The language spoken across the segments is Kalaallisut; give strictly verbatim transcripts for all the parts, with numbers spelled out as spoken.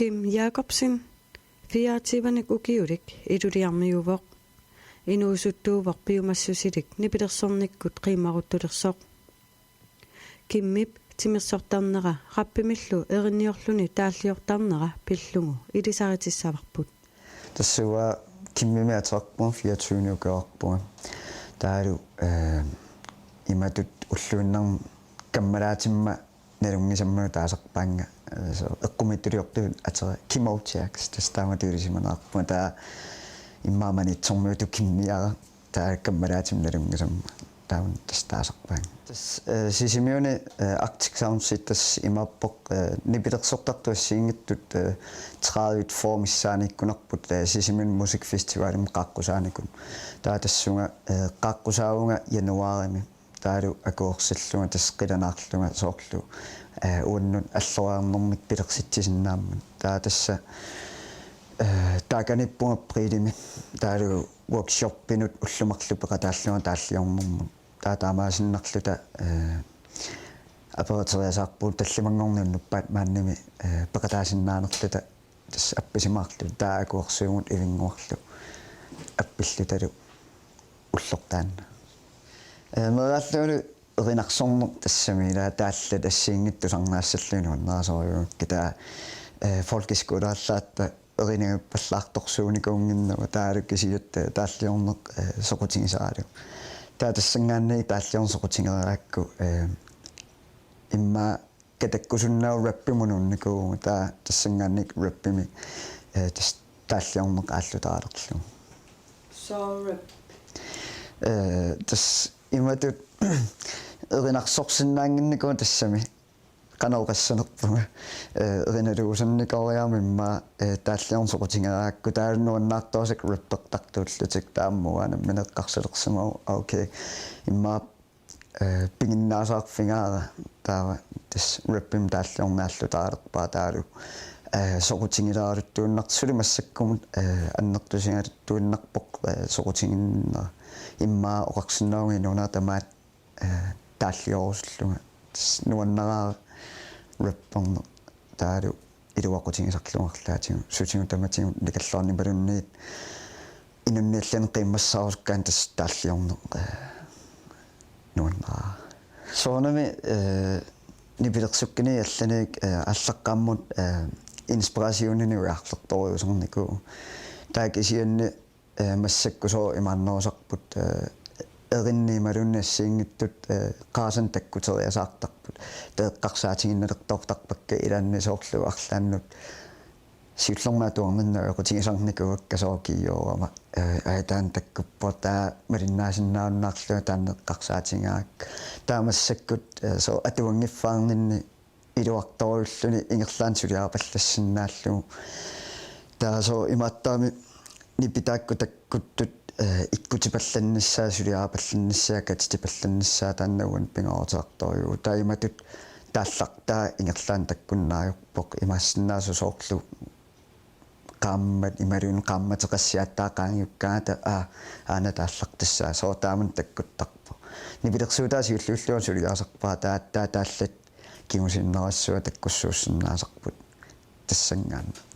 Kim Jakobsen, fireogtyvenik ukiulik, iluliarmiuvoq. Inuusuttuuvoq piumassusilik nipilersornikkut qiimmaruttulersoq. Kimmip timersortarnera rappimillu erinniorluni taalliortarnera pillugu ilisaritissavarput. Tassa uanga Kimmimik ateqarpunga, fireogtyvenik ukioqarpunga. Taavalu, eh, imatut ulluinnarni kammalaatima nalunngisammagu taasarpaannga, eh, so, eqqumiitsuliortugut atera Kim Old Jacks, tassa taamatut ilisimaneqarpunga, taava immaqa Maniitsormiutut Kimmiaraq, taava kammalaatima nalunngisammagu. Taamani tassa taasarpaannga. Tassa, eh, Sisimiuni, eh, Arctic Sounds tassa imaappoq, eh, nipilersortartut assigiinngitsut, eh, tredive fyrre missaaniikkunarput, eh, Sisimiuni musikfestivalimi qaaqqusaanikuuvoq. Taava tassunga, eh, qaaqqusaavunga januaarimi. Taavalu akuersillunga tassa qilanaarlunga soorlu, eh, uannut alloriarnermik pilersitsisinnaammat. Taava tassa, eh, taakaniippunga apriilimi. Taavalu workshopinut ullut marluk peqataallunga taalliornermut. Taava taamaasinnarluta, eh, aperiteriasaarpugut tallimanngorneq unnuppat maannami, eh, peqataasinnaanerluta tassa appisimaarluta, taava akuersuugut Ivinnguarlu appillutalu ulloq taanna. Eh, meeraalluni erinarsorneq tassami, ila taallat assigiinngitsut tusarnaassallugit nuannarisorujussuuakka, taava, eh, folkeskolerallaatta erinagippallaartorsuunikuunnginnagu, taavalu kisiat, eh, taalliorneq, eh, soqutigisaralugu. Taava tassanngaanniit taalliorneq soqutigereerakku, eh, immaqa katakkusunnaavoq rappimut nuunnikuuvugut, taava tassanngaanniit rappimi, eh, tassa taalliorneq aallutaalerlugu. So rap. Eh, tassa imatut erinarsorsinnaannginnikuuvoq tassami. Qanoq oqassanerpunga. Eh, erinaluusannikooriarama immaqa, eh, taalliorneq soqutigereerakku, taava nuannaartorsuaq rappertartuullutik, taava aamma uanga nammineq eqqarsalersimavoq. Ah, okay. Immaqa, eh, piginnaasaqarfigaara, taava tassa rappimik taalliorneq aallutaalerpara taavalu, eh, soqutigileraluttuinnartoq suli massakkumut, eh, annertusigaluttuinnarpoq, eh, soqutiginninnera. Immaqa oqarsinnaavunga inuunera tamaat, eh, taalliorusullunga. Tassa nuannaraara rapperneq taavalu iluaqutigisarlugu arlaatigut, sutigut tamatigut nikalluarnimaluunniit inunnik allannik qiimmassaarusukkaanni tassa taalliorneq, eh, nuannaraara. Soorunami, eh, nipilersukkani allani, eh, aallaqqaammut, eh, inspirationini ujarlertorujussuarnikuuvoq. Taava kisianni, eh, massakkut sooq imaannerusarput, eh, erinni imaluunniit assigiinngitsut, eh, qarasanik takkuteriasaartarput. Taava eqqarsaatiginnalertoortarpakka, ilaanni soorlu arlaannut siullermik atuarninni ajoqutigisarnikuuakka, sooq kiiorama, eh, aja taanna takkuppoq, taava malinnaasinnaajunnaarlunga taanna eqqarsaatigaakka. Taava massakkut, eh, sooq atuanngiffaarninni iluartorujulluni ingerlaannaq suliaripallassinnaallugu. Taava sooq imaattarami nipit taakku takkuttut, eh, ikkutipallannissaat, suliaripallannissaat, katitipallannissaat, taanna uannut pingaaruteqartorujuuvoq. Taava imatut taallartaa ingerlaannaq takkunnaajuppoq, imaassinnaasoq soorlu qaammat imaluunniit qaammateqassiaat taava qaangiukkaangata, aa, aana taallartissaaq, sooq taamani takkuttarpoq. Nipilersuutaa siulliullunga suliaasarpara, taava, taava taallat kingusinnerussuaq takkussuussinnaasarput tassanngaanniit.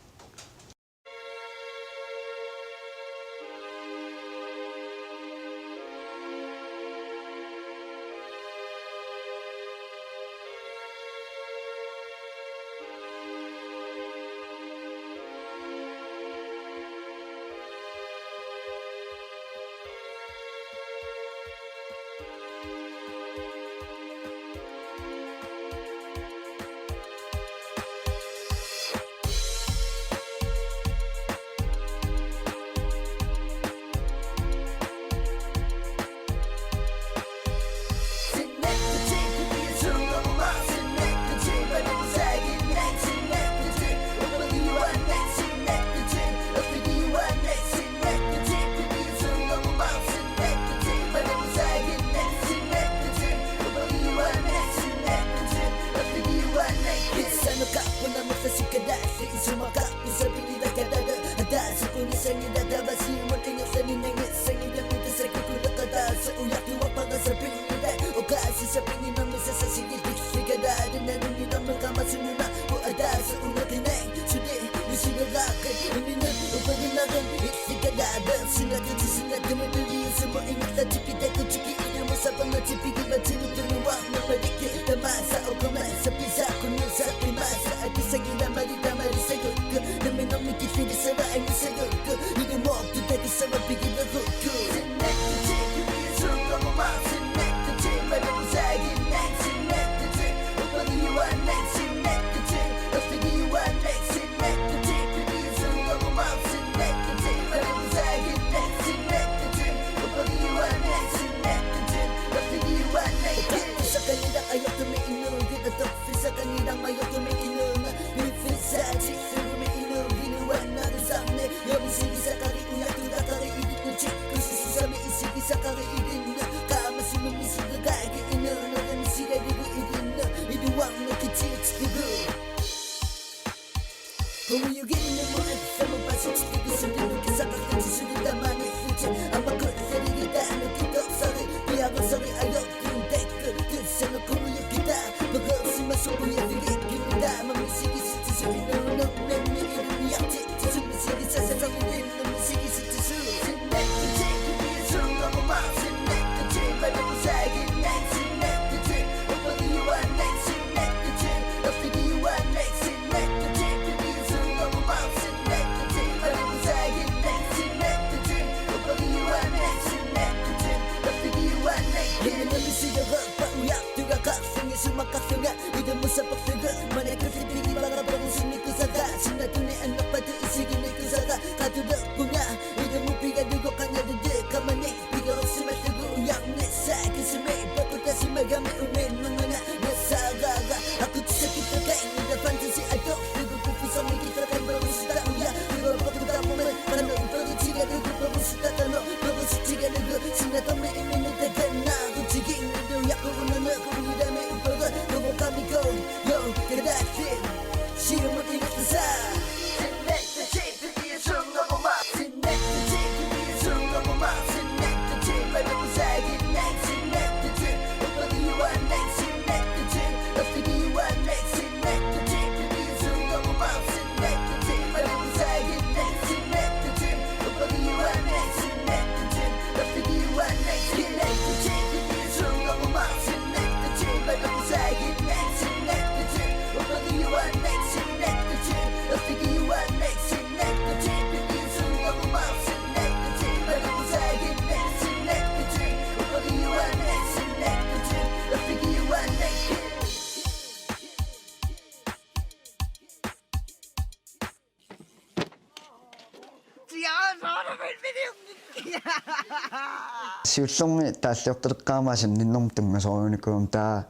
Siullermik taalliortaleqqaarama asanninnermut tunngasorujuunikuugama, taava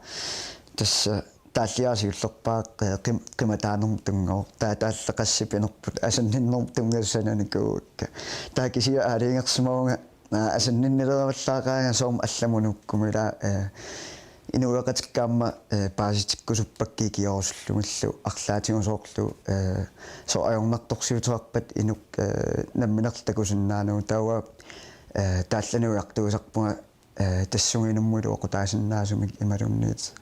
tassa taalliaasiullerpaaq, eh, qim-, qimataanermut tunngavoq. Taava taalleqassippinerput asanninnermut tunngasorujuunikuuakka. Taava kisianni aalajangersimavunga, aa, asanninnileruallaaqaanga soormi allamut nuukkumilaaq, eh, inuiaqatikka aamma, eh, paasitikkusuppakkit ikiorusullugillu arlaatigut soorlu, eh, soorlu ajornartorsiuteqarpat inuk, eh, nammineq takusinnaanagu, taava, eh, taallani ujartuisarpunga, eh, tassunga inummut iluaqutaasinnaasumik imaluunniit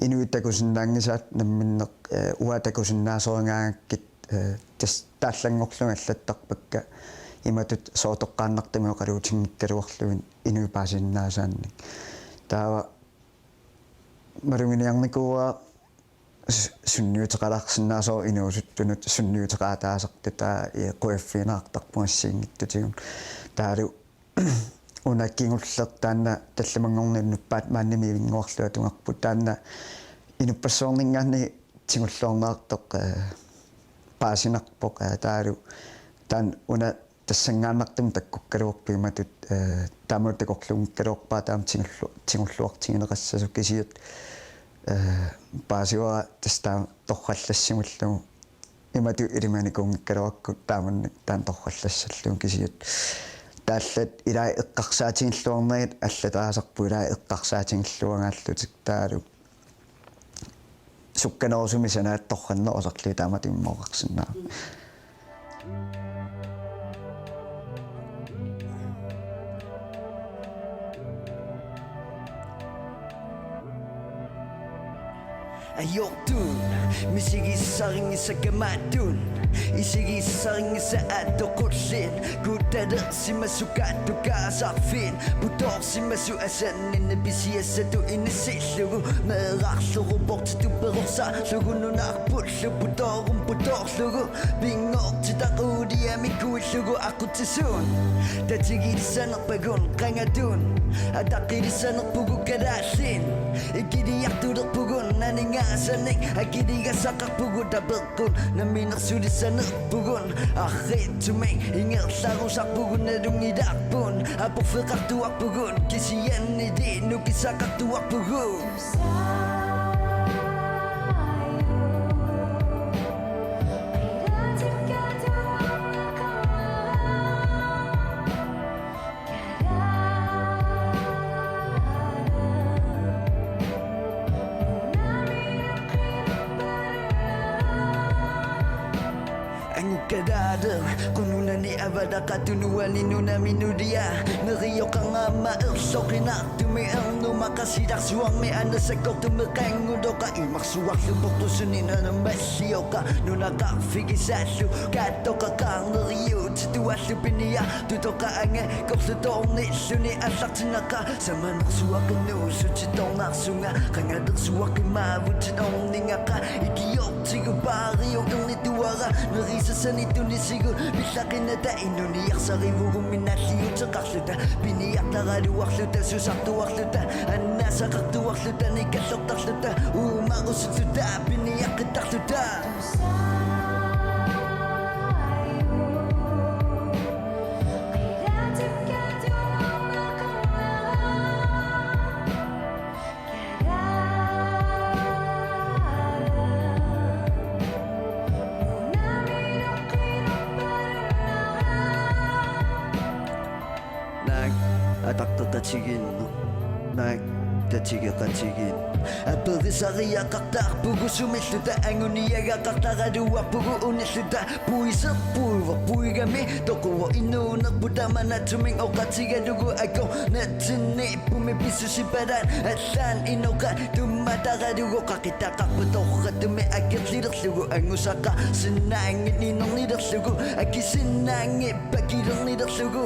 inuit takusinnaanngisaat namminneq, eh, uanga takusinnaasorigaangakkit, eh, tassa taallanngorlugit allattarpakka imatut sooq toqqaannartumik oqaluutinngikkaluarlugit inuit paasisinnaasaanik. Taava maluginiarnikuuara s-, sunniuteqalaarsinnaasooq inuusuttunut sunniuteqaataasartut, taava, eh, qujaffigineqartarpunga assigiinngitsutigut. Taavalu una kingulleq taanna tallimanngorninnut nuppaat maannamut ivinnguarlugu atugarput, taanna inuppassuarninngaanniit tigulluarneqartoq, eh, paasinarpoq, eh, taavalu taanna una tassanngaannartumik takkukkaluarpoq imatut, eh, taamatut takorluunngikkaluarpara taama tigullu-, tigulluartigineqassasoq, kisianni, eh, paasivara tassa taama torrallassimallugu imatut ilimanikuunngikkaluarakku taamannak taanna torrallassallugu, kisianni taallat ilaat eqqarsaatigilluarnerit allataasarput, ilaat eqqarsaatigilluagaallutik, taavalu sukkanerusumik sanaat torrannerusoq soorlu taamatut immaqa oqarsinnaavoq. Ajortut misigissarinngisakka maattunik, isigissarinngissat aattoq qulliit, kuttalersimasut kaattukaasarfiit, putoorsimasut asanninneq pisiassatut inissillugu, meerarlugu portitut perorsaarlugu, nunarpullu putooruma putoorlugu, pinngortitaq uuliamikkuillugu, aqutsisuunik tatigilissanerpagut, qangatut ataqqilissanerpugut, kalaallit ikiliartulerpugut, aningaasanik akiligassaqarpugut, tapeqqut namminersulissanerpugut, arriitsumik ingerlarusarpugut, nalunngilarput aporfeqartuarpugut, kisiannili nukissaqartuarpugut. Angut Kadader, qununani avalaqa tunuani nunami nulia, nerioqarama erloqinartumi ernumaqasilarsuarmi anasakkortumi qangutoqa imarsuarlu portusuni nanamalioqa nunaqarfigisaallu kaattoqaqaarneriut tuallu piniartutoqa angakorlu toornilluni allartinnaqa samanersuaqinnuusutit toornarsunga qangalersuaqimaavutit orningaqa ikiortigu paariukerni tuara nerisasani tunisigu pillaqinnata inuniarsarivugut minnaalliuteqarluta piniartaraluarluta susartuarluta annaasaqartuarluta nikallertarluta uumarusuttuta piniaqqittarluta. Naak ataqqeqatigiinneq. Naak tatigeqatigiinneq. Aperisariaqartarpugut sumilluta anguniagaqartaraluarpugut unilluta puiserpuivoq puigami toquvoq inuunerput tamanna tumik oqatigalugu akornatsinni pumi pissusipalaat allaan inoqa tummataralugu qaqitaqarpoq torrattumik akerlilerlugu angusaqarsinnaanngit inernilerlugu akisinnaanngit pakilernilerlugu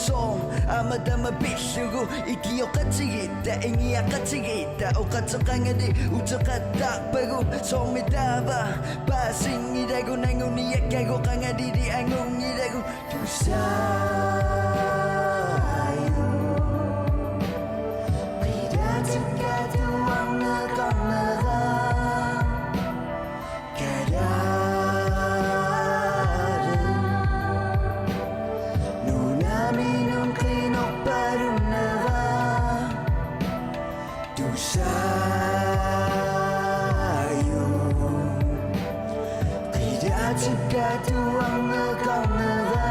soorlu aamma tama pillugu ikioqatigiitta ingiaqatigiitta oqateqangali uteqattaarpagut soormi taava paasinngilagut anguniakkagut qangalili angunngilagut. Tusaajuq qilatikka tuarneqarnera kalaaleq nunaminut qinorpalunnera. Tusaajuq qilatikka tuarneqarnera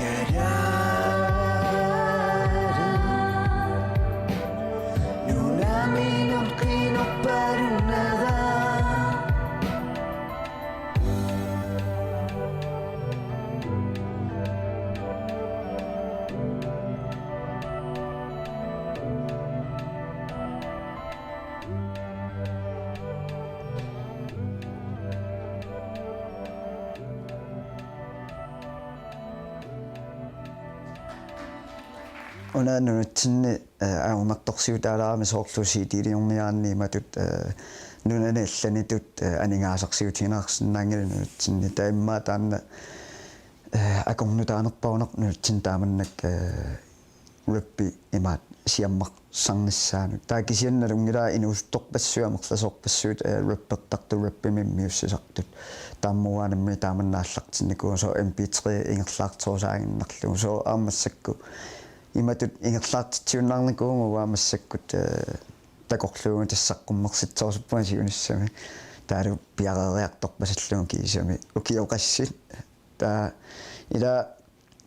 kalaaleq nunaminut qinorpalunnera. Una nunatsinni, eh, ajornartorsiutaalaarami soorlu C D-liorniaraanni imatut, eh, nunani allanitut, eh, aningaasarsiutigineqarsinnaanngilaq nunatsinni. Taava immaqa taanna, eh, akornutaanerpaaq una nunatsinni taamannak, eh, rappi imaattoq siammarsarnissaanut. Taava kisianni nalunngilaa inuusuttorpassuit amerlasoorpassuit, eh, rappertartut rappimik immiussisartut. Taamaallaat nammineq taamanna aallartinnikuuvoq soorlu M P tre ingerlaartorusaaginnarlugu. Soorlu aamma massakkut imatut ingerlaartitsiunnaarnikuuvugut uanga massakkut, eh, takorluuvugut tassa saqqummersitsoorsuupput siunissami. Taavalu piareeriartorpasallugu kiisami ukioqassit. Taava ila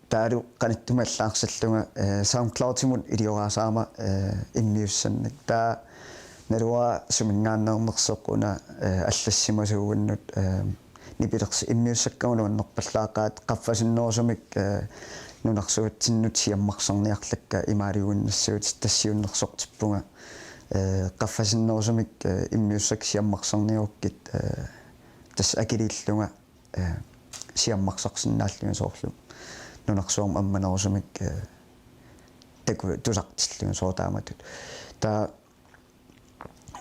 taavalu qanittumi allaarsillunga, eh, SoundCloudimut ilioraasaama, eh, immiussannik. Taava naluara suminngaanneernersoq una, eh, allassimasuuinnut, eh, nipilersi-, immiussakkagut nuannerpallaaqaat qaffasinnerusumik, eh, nunarsuatsinnut siammarsarniarlakka imaaliuinnassuutit tassa siunnersortippunga, eh, qaffasinnerusumik, eh, immiussakka siammarsarnigukkit, eh, tassa akiliillunga, eh, siammarsarsinnaallunga soorlu nunarsuarmi ammanerusumik, eh, taku-, tusartillunga soorlu taamatut. Taava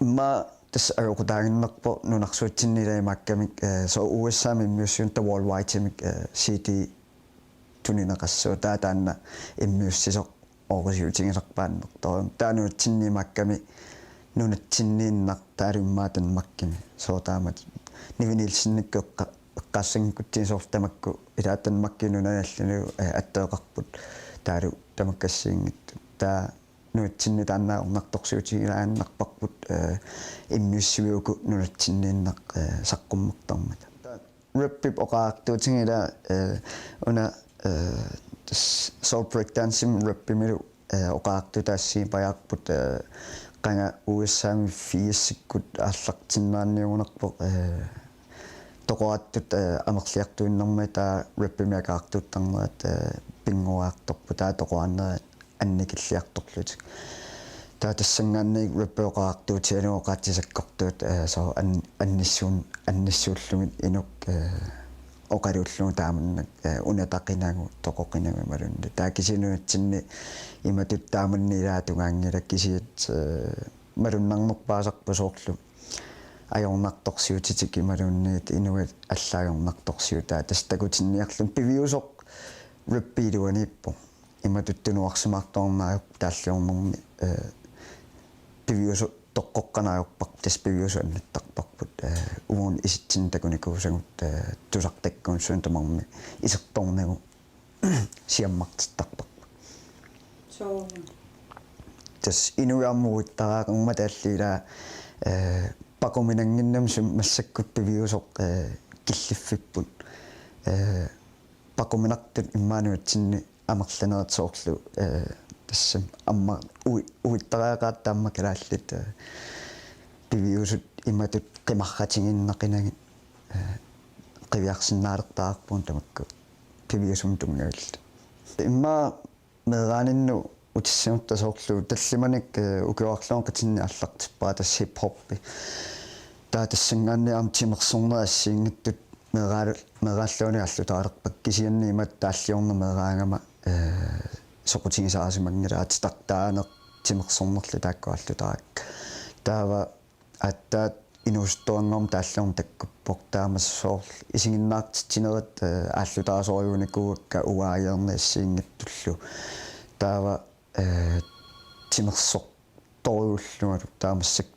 immaqa tassa ajoqutaaginnarpoq nunarsuatsinni ilai imaakkamik, eh, soorlu U S A-mi immiussineq taava worldwide-imik, eh, C D tunineqassaaq taava taanna immiussisoq oorisiutigisarpaannartoq. Taava nunatsinni imaakkami nunatsinniinnaq taavalu immaqa Danmarkimi. Soorlu taamatut Nivi Nielsenikkut eqqa-, eqqaassanngikkutsigu soorlu tamakku ilaa Danmarkimi nunani allanilu, eh, attoqarput. Taavalu tamakkassiinngitsut. Taava nunatsinni taanna ajornartorsiutigilaannarparput, eh, immiussiviuku nunatsinniinnaq, eh, saqqummertarmata. Rappip oqariartuutigilaat, eh, una, eh, tassa soorlu breakdancemi rappimilu, eh, oqariartutaassiipajaarput, eh, qanga U S A-mi firsikkut aallartinnaaniugunarpoq, eh, Toqorattut, eh, amerliartuinnarmik taava rappimik akaartuuttarnerat, eh, pinnguaartorput, taava toqoraannerat annikilliartorlutik. Taava tassanngaanniit rappi oqaatigalugu oqaatsisakkortuut, eh, soorlu an-, annissuun-, annissuullugit inuk, eh, oqaluullugu taamannak, eh, unataqinagu, toqoqinagu imaluunniit. Taava kisianni nunatsinni imatut taamannak ilaatungaanngilaq, kisianni, eh, malunnarnerpaasarpoq soorlu ajornartorsiutitik imaluunniit inuit allaat ajornartorsiutaat. Tassa takutinniarluni piviusoq rappi iluaniippoq. Imatut tunuarsimaartuaarneq ajorput taalliornermi, eh, piviusoq toqqoqqaneq ajorparput, tassa piviusoq annattarparput, eh, uagut isitsinnik takunikuusagut, eh, tusartakkagut suut tamarmik isertornagu siammartittarparput. Soo. Tassa inuit aamma uittariaqarmata alliila, eh, paquminannginnami sumi massakkut piviusoq, eh, killiffipput. Eh, paquminartut immaqa nunatsinni amerlanerit soorlu, eh, tassami aamma ui-, uittariaqaratta aamma kalaallit, eh, piviusut imatut qimarratigiinnaqinagit, eh, qiviarsinnaalertarpugut tamakku piviusumik tunngavilluta. Immaqa meeraaninnut utissimutta soorlu tallimanik, eh, ukioqarlunga qitinneq aallartippara tassa hip-hoppi. Taava tassanngaanniit aamma timersornerit assigiinngitsut meeraal-, meeraalluunniit aallutaalerpakka, kisianni imatut taalliorneq meeraagama, eh, soqutigisarisimanngilaq, titartaaneq timersornerlu taakku aallutaarakka. Taava aatsaat inuusuttuanngormat taalliorneq takkuppoq, taava soorlu isiginnaartitsinerit, eh, aallutaasorujuunikuuakka uagut ajoraanni assigiinngitsullu. Taava, eh, timersortorujuullungalu taava massakkut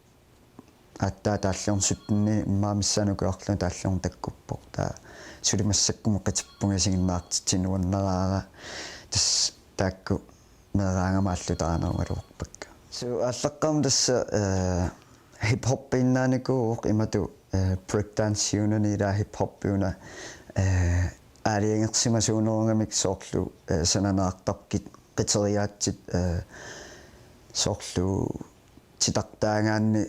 aatsaat taalliorneq sytteniit immaqa missaani ukioqarlunga taalliorneq takkuppoq. Taava suli massakkumut qitippunga isiginnaartitsineq nuannaraara, tassa taakku meeraagama aallutaanerugaluarpakka. Suu, aallaqqaammut tassa, eh, hip-hoppiinnaanikuuvoq imatut, eh, breakdance-iunani ilaa hip-hoppiuna, eh, aalajangersimasuunerugamik soorlu, eh, sananeqartarfik qiteriaatsit, eh, soorlu titartaagaanni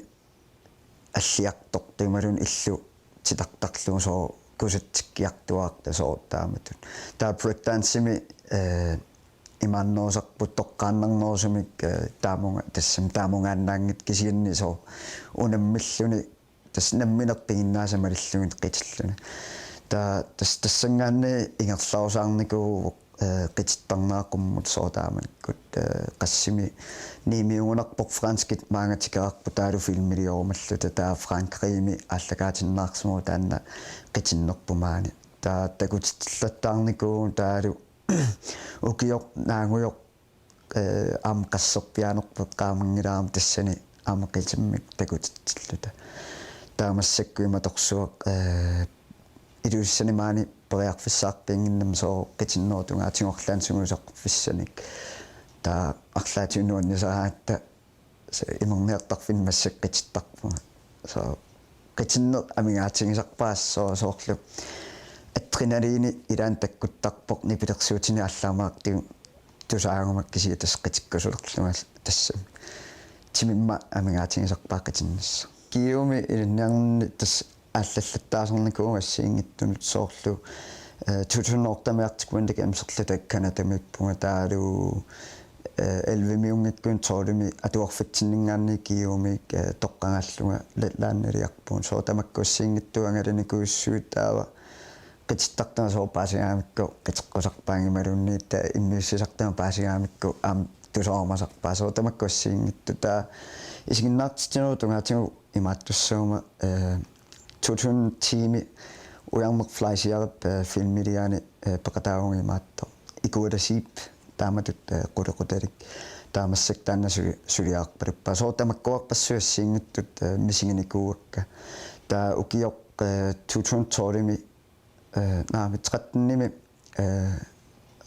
alliartortut imaluunniit illut titartarlugu soorlu kusatsikkiartuaartut soorlu taamatut. Taava breakdancemi, eh, imaannerusarput toqqaannarnerusumik, eh, taamunga-, tassami taamungaannaanngitsoq kisianni soorlu unammilluni tassa nammineq piginnaasat malillugit qitilluni. Taava tassa tassanngaanniit ingerlarusaarnikuuvoq, eh, qitittarnerat qummut soorlu taamanikkut, eh, qassimi niimiugunarpoq franskit maanga tikeqqaarput taavalu filmiliorumalluta, taava Frankrigimi aallakaatinnaarsimavoq taanna qitinnerput maani. Taava takutitsillattaarnikuuvugut taavalu ukioq naagujoq, eh, aamma qasserpiaanerput eqqaamanngilara aamma tassani aamma qitimmik takutitsilluta. Taava massakkut imatorsuaq, eh, Ilulissani maani periarfissaqarfiginnginnama soorlu qitinnerup tungaatigut arlaannik sungiusaqarfissanik. Taava arlaatigut nuannisaraangatta s-, imerniartarfinni massakkut qitittarpunga. Soorlu qitinneq amigaatigisarpara soo-, soorlu adrenalini ilaanni takkuttarpoq nipilersuutinik aallaammaartigu tusaaguma kisianni tassa qitikkusulerlunga tassami. Timimma amigaatigisarpara qitinnissaq. Kiumi ilinniarninni tassa aallallattaasarnikuuvunga assigiinngitsunut soorlu, eh, to tusind otte-mi Arctic Winter Games-erluta Canadamiippunga taavalu, eh, elleve-miunngikkunik tolv-mi atuarfitsinninngaanniit Kiumi, eh, toqqagaallunga Letlandiliarpunga. Soorlu tamakku assigiinngitsut angalanikuujussuit taava qitittartama soorlu paasigaangamikku qiteqqusarpaannga imaluunniit immiussisartama paasigaangamikku aamma tusarumasarpara. Soorlu tamakku assigiinngitsut taava isiginnaartitsinerup tungaatigut imaattussaaguma, eh, to tusind ti-mi Ujarneq Fleischerip, eh, filmiliaani, eh, peqataavunga imaattoq. Ikuala Zeeb taamatut, eh, qulequtalik. Taava massakkut taanna suli-, suliaqarpaluppaa. Soorlu tamakkuarpassuit assigiinngitsut, eh, misiginikuuakka. Taava ukioq, eh, to tusind tolv-imi, eh, naamik tretten-imi, eh,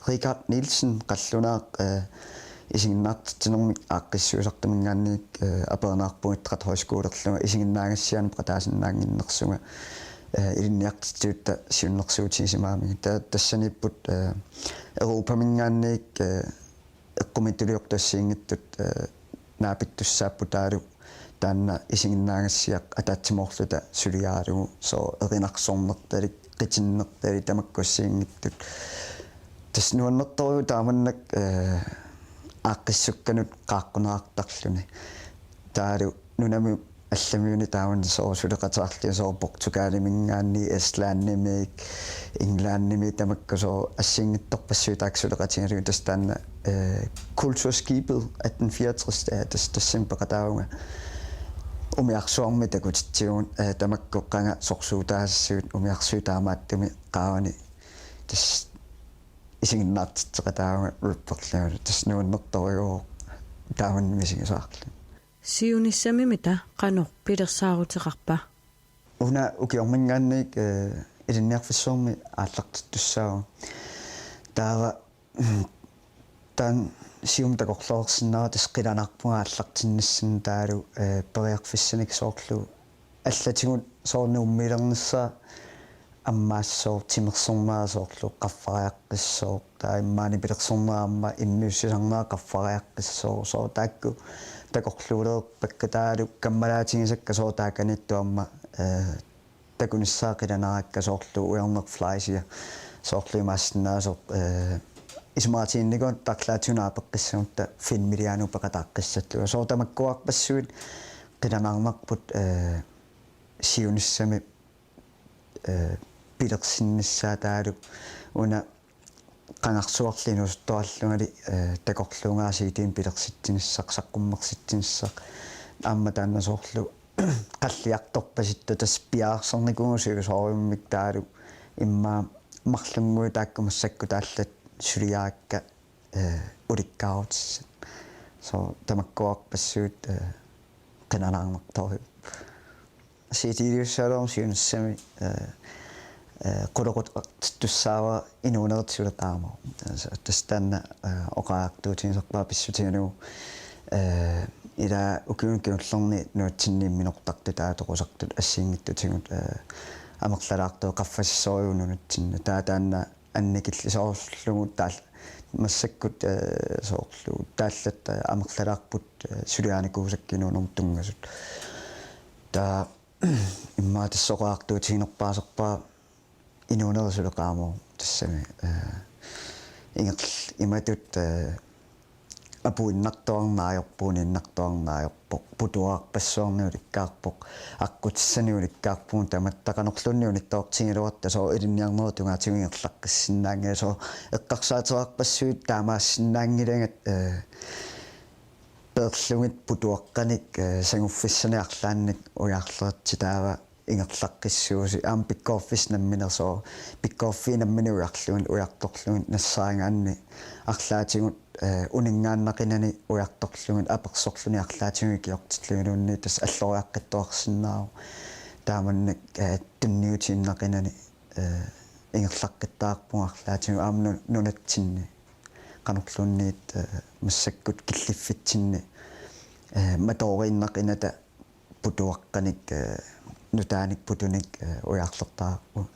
Richard Nielsen qallunaaq, eh, isiginnaartitsinermik aaqqissuisartuminngaanniit, eh, aperineqarpunga Idræt Højskolerlunga isiginnaagassiaanut peqataasinnaannginnersunga, eh, ilinniartitsisutta siunnersuutigisimagamiga. Ta-, tassaniipput, eh, Europaminngaanniit, eh, eqqumiitsuliortut assigiinngitsut, eh, naapittussaapput taavalu taanna isiginnaagassiaq ataatsimoorluta suliaralugu, sooq erinarsornertalik, qitinnertalik tamakku assigiinngitsut. Tassa nuannertorujuk taamannak, eh, aaqqissukkanut qaaqquneqartarluni. Taavalu nunami allamiuni taamani sooq suleqateqarluni, sooq Portugaliminngaanniit, Islandimiit, Englandimiit tamakku sooq assigiinngitsorpassuit taakku suleqatigalugit. Tassa taanna, eh, Kulturskibet atten fireogtres, eh, tassa tassani peqataavunga umiarsuarmi takutitsivugut, eh, tamakku qanga sorsuutaasut umiarsuit taamaattumik qaavani tassa isiginnaartitseqataavunga rapperlungalu, tassa nuannertorujuuvoq taamani misigisaqarluni. Siunissami Mita qanoq pilersaaruteqarpa? Una ukiorminngaanniit, eh, ilinniarfissuarmi aallartittussaavunga. Taava, taanna siumut takorloorsinnaavara, tassa qilanaarpunga aallartinnissinni taavalu, eh, periarfissanik soorlu allatigut sooq Nuummiilernissaa ammaassooq, timersornera soorlu qaffariaqqissooq, taava immaqa nipilersornera aamma immiussisarnera qaffariaqqissooq, sooq taakku takorluulereerpakka. Taavalu kammalaatigisakka sooq taakaniittut aamma, eh, takunissaat qilanaaraakka, soorlu Ujarneq Fleischer, soorlu imaassinnaasoq, eh, isumaqatigiinnikuuara arlaatigut naapeqqissagutta filmilianut peqataaqqissallugu. Sooq tamakkuarpassuit qilanaarnarput, eh, siunissami, eh, pilersinnissaat. Taavalu una qangarsuarli inuusuttuarlungali, eh, takorluugaasiit pilersitsinissaq, saqqummersitsinissaq. Aamma taanna soorlu qalliartorpasittoq, tassa piareersarnikuuvugut sivisoorujummik, taavalu immaqa marlunnguit taakku massakkut taallat suliarakka, eh, ulikkaarutissat. Sooq tamakkuarpassuit, eh, qilanaarnartorujuk. C D-liussagaluaruma siunissami, eh, eh, qulequtittussaavara Inuunerit suleqaamavoq. Tassa, tassa taanna, eh, oqariartuutigisarpara pissutigalugu, eh, ila ukiuni kingullerni nunatsinni imminortartut taava toqusartut assigiinngitsutigut, eh, amerlalaartut qaffasissorujuuvoq nunatsinni. Taava taanna annikillisoorlugu taal-, massakkut, eh, soorlu taallat, eh, amerlalaarput, eh, suliarinikuusakka inuunermi tunngasut. Taava immaqa tassa oqariartuutiginerpaasarpara Inuunerit suleqaamavoq tassami, eh, ingerl-, imatut, eh, apuinnartuarneq ajorpoq, uniinnartuarneq ajorpoq, putuarpassuarnik ulikkaarpoq, aqqutissanik ulikkaarpugut tamatta, qanorluunniit unittoortigigaluarutta sooq ilinniarnerup tungaatigut ingerlaqqissinnaanngilagut, sooq eqqarsaateqarpassuit taamaassinnaanngilagut, eh, peerlugit putuaqqanik, eh, sanguffissanik arlaannik ujarleritsi taava ingerlaqqissuusi. Aamma pikkoriffiit nammineq, sooq pikkoriffiit nammineq ujarlugit, ujartorlugit nassarigaanni arlaatigut, eh, uninngaannaqinani ujartorlugit apersorluni arlaatigut ikiortillugu, imaluunniit tassa alloriaqqittuarsinnaavoq. Taamannak, eh, tunniutiinnaqinani, eh, ingerlaqqittariaqarpugut arlaatigut aamma nu-, nunatsinni. Qanorluunniit, eh, massakkut killiffitsinni, eh, matooriinnaqinata putuaqqanik, eh, nutaanik putunik, eh, ujarlertariaqarpugut.